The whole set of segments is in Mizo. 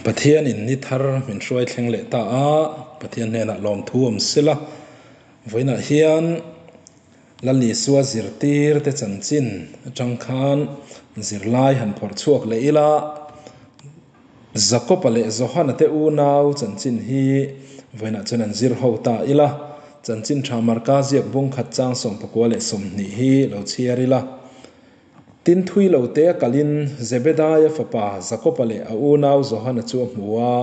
Pathianin ni thar min hruai thleng leh ta a, Pathian hnenah lawmthu awm sela. Vawiinah hian Lal Isua zirtir te chanchin atang khan zirlai han phawrh chhuak leh ila, Jakob-a leh Johana te unau chanchin hi vawiinah chuan an zir ho ta ila, chanchin tha Marka ziak bung khat chang 28 hi lo chhiar ila. Tin thui lo te a kalin Zebedaia fapa Jakob-a leh a unau Johana chu a hmu a,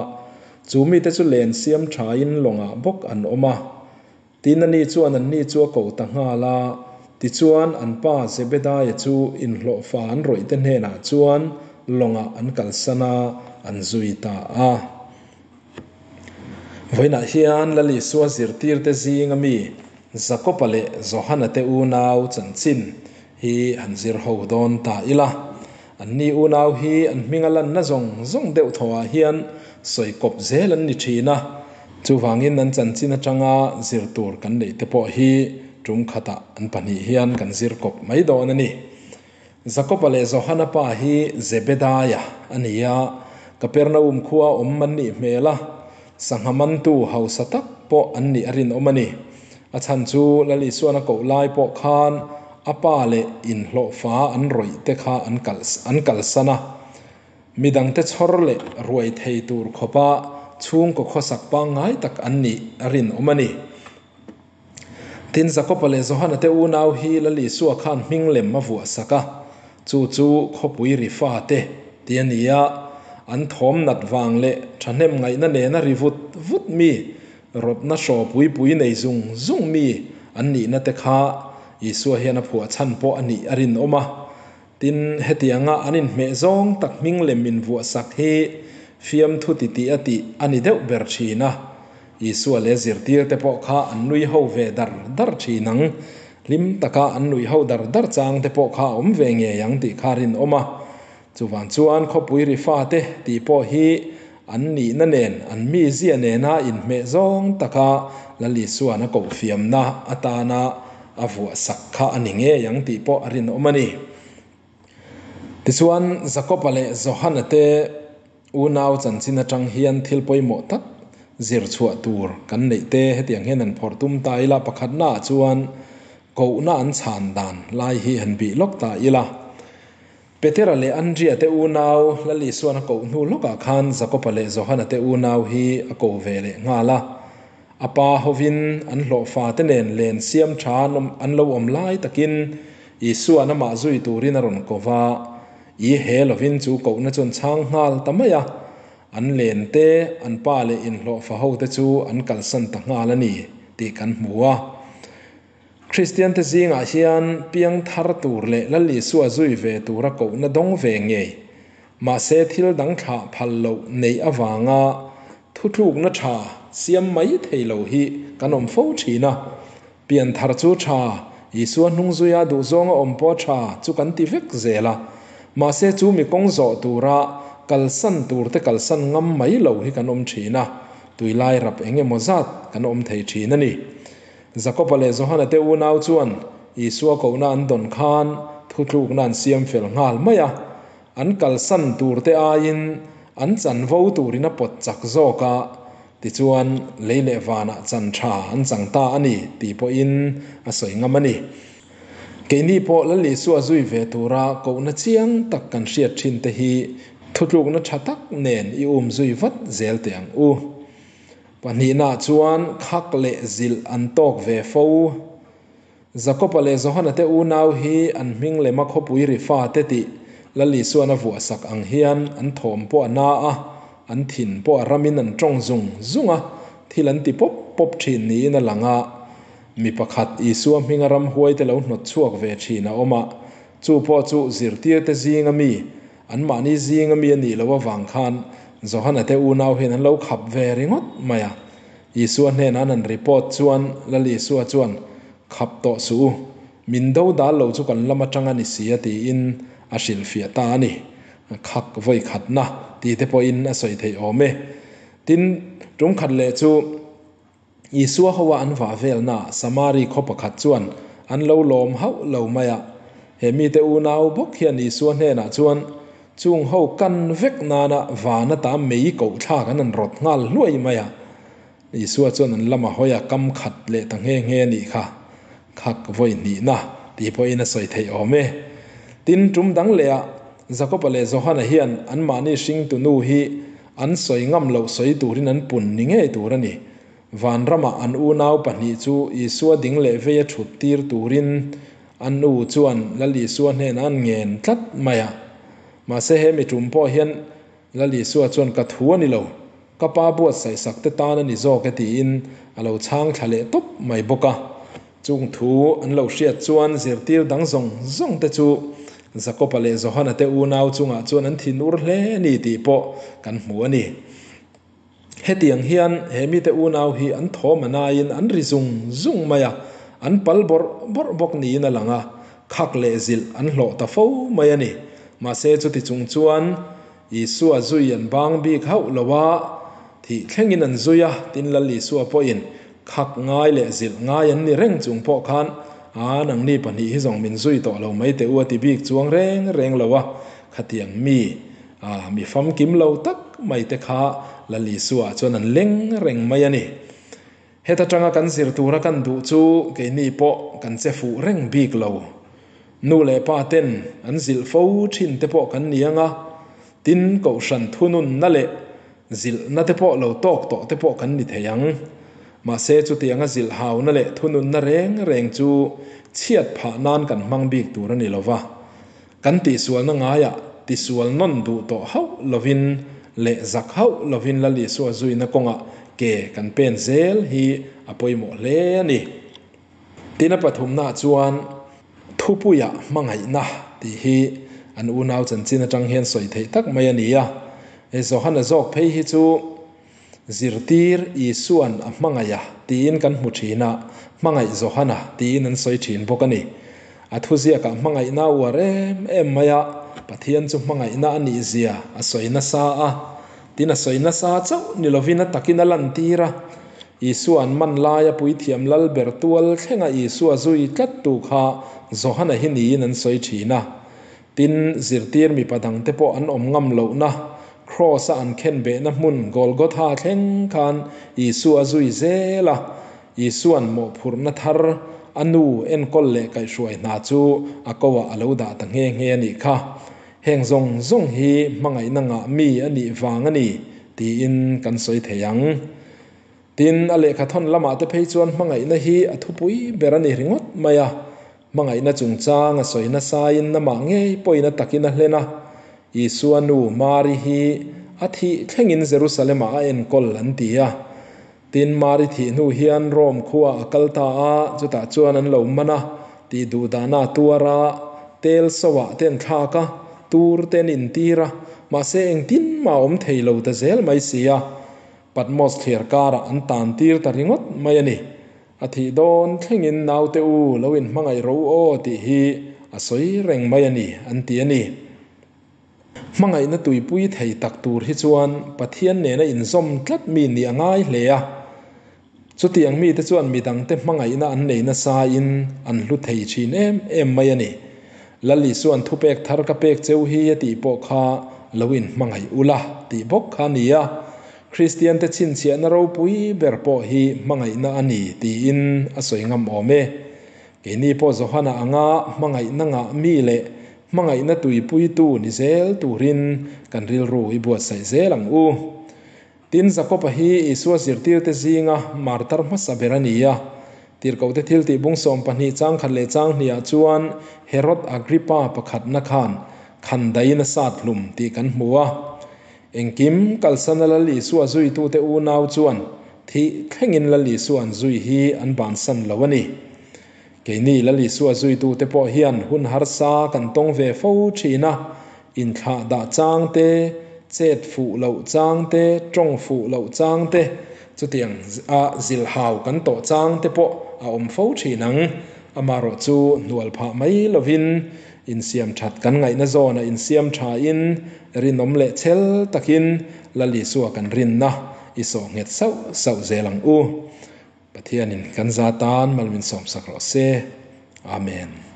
chu mite chu len siam thain lawngah bawk an awm a. Tin ani chuan anni chu a ko ta nghal a, tichuan an pa Zebedaia chu inhlawhfa an rawih te hnenah chuan lawngah an kalsan a, an zui ta a. Vawiinah hian Lal Isua zirtirte zinga mi Jakob-a leh Johana te unau chanchin hi han zir ho dawn ta ila. Anni unau hi an hminga lanna zawng zawng deuh thawhah hian sawi kawp zel an ni thin a, chuvangin an chanchin atanga zir tur kan neih te pawh hi tum khatah an pahnih hian kan zir kawp mai dawn a ni. Jakob-a leh Johana pa hi Zebedaia a ni a, Kapernaum khua awm an nih hmel a, sangha mantu hausa tak pawh an nih a rinawm a ni. A chhan chu Lal Isuan a koh lai pawh khan a pa leh inhlawhfa an rawih te kha an kal an kalsan a. Midangte chhawr leh ruai thei tur khawpa chhungkaw khawsak pangngai tak an nih a rinawm a ni. Tin, Jakob-a leh Johana te unau hi Lal Isua khan hming lem a vuah sak a, chu chu khawpui ri fate ti a ni a, an thawm nat vang leh thahnem ngaihna nena ri vut vut mi, rawtna hraw pui pui nei zung zung mi an nihna te kha Isua hian a phuah chhan pawh a nih a rinawm a. Tin, hetianga an inhmeh zawng tak hming lem invuah sak hi fiamthu titih a tih a ni deuh ber thin a. Isua leh zirtirte pawh kha an nui ho ve dar dar thin ang. Hlim taka an nui ho dar dar chang te pawh kha a awm ve ngei ang tih kha a rinawm a. Chuvang chuan khawpui ri fate tih pawh hi an nihna nen, an mizia nena inhmeh zawng taka Lal Isua'n a kohfiamna atana a vuah sak kha a ni ngei ang tih pawh a rinawm a ni. Tichuan, Jakob-a leh Johana te unau chanchin atang hian thil pawimawh tak zir chhuah tur kan neih te hetiang hian an phawrh tum ta ila, pakhatnaah chuan kohna an chhan dan lai hi han bih lawk ta ila. Petera leh Andria te unau Lal Isuan a koh hnu lawkah khan Jakob-a leh Johana te unau hi a ko ve leh nghal a. A pa hovin an hlawhfa te nen len siam tha an lo awm lai takin Isua'n amah zui turin a rawn ko va, i he lovin chu kohna chuan chhang nghal ta mai a. An len te, an pa leh inhlawhfa ho te chu an kalsan ta nghal a ni tih kan hmu a. Kristiante zingah hian piang thar tur leh Lal Isua zui ve tura kohna dawng ve ngei. Mahse thil dang thlah phal loh neih avanga thutlukna tha siam mai thei lo hi kan awm fo thin a. Pian thar chu tha, Isua hnung zuia duhzawnga awm pawh tha chu kan ti vek zel a. Mahse chu mi kawng zawh tura kalsan turte kalsan ngam mai lo hi kan awm thin a, tuilai rap eng emaw zat kan awm thei thin a ni. Jakob-a leh Johana te unau chuan Isua kohna an dawn khan thutlukna an siam fel nghal mai a, an kalsan turte aiin an chanvo turin a pawt chak zawk a, tichuan lei leh vanah chan tha an chang ta a ni tih pawhin a sawi ngam a ni. Keini pawh Lal Isua zui ve tura kohna chiang tak kan hriat thin te hi thutlukna tha tak nen i um zui vat zel teh ang u. Pahnihnaah chuan khak leh zilh an tawk ve fo. Jakob-a leh Johana te unau hi an hming lema khawpui ri fate tih Lal Isuan a vuahsak ang hian an thawm pawh a na a, an thin pawh a ramin an tawng zung zung a, thil an ti pawp pawp thin niin a lang a. Mi pakhat Isua hminga ramhuaite lo hnawt chhuak ve thin a awm a, chu pawh chu zirtirte zinga mi Anmahni zinga mi a nih loh avang khan Johana te unau hian an lo khap ve ringawt mai a. Isua hnenah an han report chuan Lal Isua chuan, Khap tawh suh u, min do dal lo chu kan lam atang a ni si a tiin a hrilhfiah ta a ni. Khak vawi khatna tih te pawhin a sawi theih awm e. Tin, tum khat leh chu Isua hoa an vah velnaah Samari khaw pakhat chuan an lo lawm hauh lo mai a. He mite unau bawk hian Isua hnenah chuan, Chung ho kan vek nana vana ta mei ko thlak an an rawt nghal hluai mai a. Isua chuan an lama hawi a kam khat leh ta nghe nghe a nih kha. Khak vawi hnihna tih pawhin a sawi theih awm e. Tin, tum dang leh ah Jakoba leh Johana hian anmahni hringtu nu hi an sawi ngam loh sawi turin an pun ni ngei tur a ni. Vanramah an unau pahnih chu Isua ding leh vei a thut tir turin a nu chuan Lal Isua hnenah an ngen tlat mai a. Mahse he mi tum pawh hian Lal Isua chuan ka thu a ni lo, ka pa buatsaih sak te tan a ni zawk e tiin a lo chhang thla leh tawp mai bawk a. Chung thu an lo hriat chuan zirtir dang zawng zawng te chu Jakoba leh Johana te unau chungah chuan an thin ur hle a ni tih pawh kan hmu a ni. Hetiang hian he mite unau hi an thawm a naiin an ri zung zung mai a, an pal bawrh bawrh bawk niin a lang a, khak leh zilh an hlawh ta fo mai a ni. Mahse chuti chung chuan Isua zui an bang bik hauh lo a, thih thlengin an zui a, tin Lal Isua pawhin khak ngai leh zilh ngai an ni reng chung pawh khan a nangni pahnih hi zawng min zui tawh lo mai teh u a ti bik chuang reng reng lo a, khatiang mi A, mi famkim lo tak mai te kha Lal Isua chuan an leng reng mai a ni. Heta tanga kan zir tura kan duh chu keini pawh kan che fuh reng bik lo. Nu leh pa ten an zilh fo thin te pawh kan ni ang a, tin kohhran thununna leh zilhna te pawh lo tawk tawh te pawh kan ni thei ang. Mahse chutianga zilh hauna leh thununna reng reng chu chhiat phah nan kan hmang bik tur a ni lo va. Kan tihsualna ngaiah tisual nawn duh tawh hauh lovin leh zak hauh lovin Lal Isua zuina kawngah ke kan pen zel hi a pawimawh hle a ni. Tin a pathumnaah chuan thupuia hmangaihna tih hi an unau chanchin atang hian sawi theih tak mai a ni a. He Johana zawk phei hi chu zirtir Isua'n a hmangaih a tiin kan hmu thin a, hmangaih Johana tiin an sawi thin bawk a ni. A thuziakah hmangaihna a uar em em mai a, Pathian chu hmangaihna a nih zia a sawi nasa a, tin a sawi nasa chauh ni lovin a takin a lantir a. Isua an man laia puithiam lal ber tual thlenga Isua zui tlattu kha Johana hi niin an sawi thin a. Tin, zirtir mipa dangte pawh an awm ngam lohna, Kraws-a an khen behna hmun Golgotha thleng khan Isua a zui zel a. Isua'n mawhphurhna thar a nu enkawl leh kaihhruai hna chu a koah a lo dah ta nghe nghe a nih kha. Heng zawng zawng hi hmangaihna ngah mi a nih vang a ni tiin kan sawi thei ang. Tin, a lehkhathawn lamah te phei chuan hmangaihna hi a thupui ber a ni ringawt mai a. Hmangaihna chungchang a sawi nasain namah ngei pawhin a takin a hlen a. Isua nu Mari hi a thih thlengin Jerusalem-ah a enkawl an ti a. Tin, Mari thih hnu hian Rome khuaah a kal ta a, chutah chuan an lo man a, tih duh dahna a tuar a, tel soah te an thlak a, tur te an intir a, mahse engtin mah a awm thei lo ta zel mai si a. Patmos thliar karah an tan tir ta ringawt mai a ni. A thih dawn thlengin naute u lo inhmangaih ro aw tih hi a sawi reng mai a ni, an ti a ni. Hmangaihna tuipui thei tak tur hi chuan Pathian nena inzawm tlat mi nih a ngai hle a. Chutiang mite chuan midangte hmangaihna an nei nasain an hlu thei thin em em mai a ni. Lal Isua'n thupek thar ka pek cheu hi a tih pawh kha lo inhmangaih ula tih bawk kha a ni a. Kristiante chhinchhiahna ropui ber pawh hi hmangaihna a ni tiin a sawi ngam awm e. Keini pawh Johana anga hmangaihna ngah mi leh Hmangaihna tuipuitu ni zel turin kan rilru i buatsaih zel ang u. Tin, Jakob-a hi Isua zirtirte zinga martar hmasa ber a ni a. Tirhkohte thiltih bung 12 chang khat leh chang hniah chuan Herod Agrippa pakhatna khan khandaiin a sat hlum tih kan hmu a. Engkim kalsana Lal Isua zuitute unau chuan thih thlengin Lal Isua an zui hi an bansan lo a ni. Keini Lal Isua zuitute pawh hian hun harsa kan tawng ve fo thin a, inthlah dah chang te, chet fuh loh chang te, tawng fuh loh chang te, chutiang a zilhau kan tawh chang te pawh a awm fo thin ang. Amaherawh chu hnual phah mai lovin insiam that kan ngaihna zawnah insiam thain rinawm leh chhel takin Lal Isua kan rinna i sawh nghet sauh sauh zel ang u. Pathianin kan za tan mal min sawmsak rawh se. Amen.